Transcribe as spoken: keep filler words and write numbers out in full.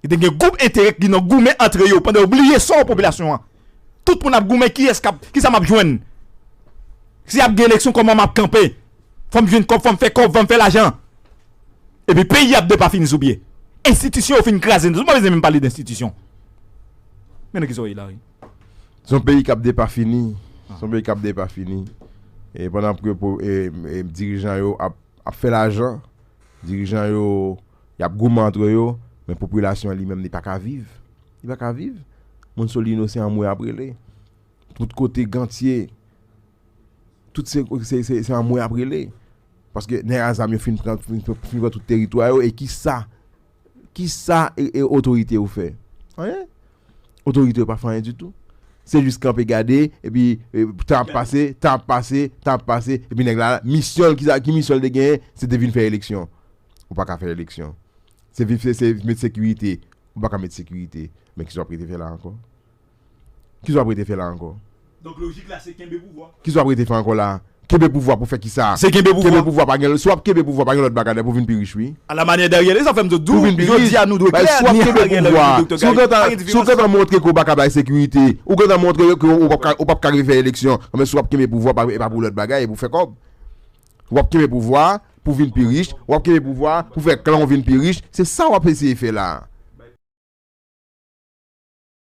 Li te gen gwoup enterè ki nan goumen antre yo pandan yo bliye sò popilasyon an. Tout moun ap goumen kiyès k ap, kisa m ap jwenn. Si ap gen eleksyon, kòman m ap kanpe? Fò m jwenn kòb, fò m fè kòb, fò m fè lajan. Epi peyi ap depafini sou pye. Enstitisyon yo fin kraze. Nou pa bezwen menm pale d enstitisyon. Men nan kisa w ye la, wi. Se yon peyi k ap depafini. Se yon peyi k ap depafini. E pandan ke po- e, e, dirijan yo ap, ap fè lajan, dirijan yo y ap goumen antre yo, men popilasyon an li menm li pa ka viv. Li pa ka viv. Moun Solino se anmwe ap rele. Tout kote Gantye, tout se, se, se, se anmwe ap rele. Paske nèg a zam yo fin pran, fin, fin pran tout teritwa yo. E kisa, kisa e, e otorite yo fè? Anyen. Otorite yo pa fè anyen ditou. Se jis kanpe gade, epi e, tan ap pase, tan ap pase, tan ap pase, epi nèg la, misyon l, ki, sa- ki misyon l te genyen, se te vin fè eleksyon. Ou pa ka fè eleksyon. Se viv, se, se met sekirite. Ou pa ka met sekirite. Men kisa w ap rete fè la ankò? Kisa w ap rete fè la ankò? Donk lojik la se kenbe pouvwa. Kisa w ap rete fè ankò la? Kenbe pouvwa pou fè kisa? Se kenbe Kenbe pouvwa. Pouvwa pa gen, si w ap kenbe pouvwa, pa gen lòt bagay pou vin pi rich, wi. A la manyè Daryl, e sa fè m di w, Pou vin pi rich. jodi a nou dwe Bay, klè, si w ap ni kenbe Ariel, pouvwa, ni Doktè si w Gary. Pa gentan, gen si w diferans. Gentan montre ke w pa ka bay sekirite, ou gentan montre ke w p ap ka- ou p ap ka rive fè eleksyon, men si w ap kenbe pouvwa, pa- e pa pou lòt bagay, e pou fè kòb. W ap kenbe pouvwa pou vin pi rich, w ap kenbe pouvwa pou fè klan w vin pi rich, se sa w ap eseye fè la.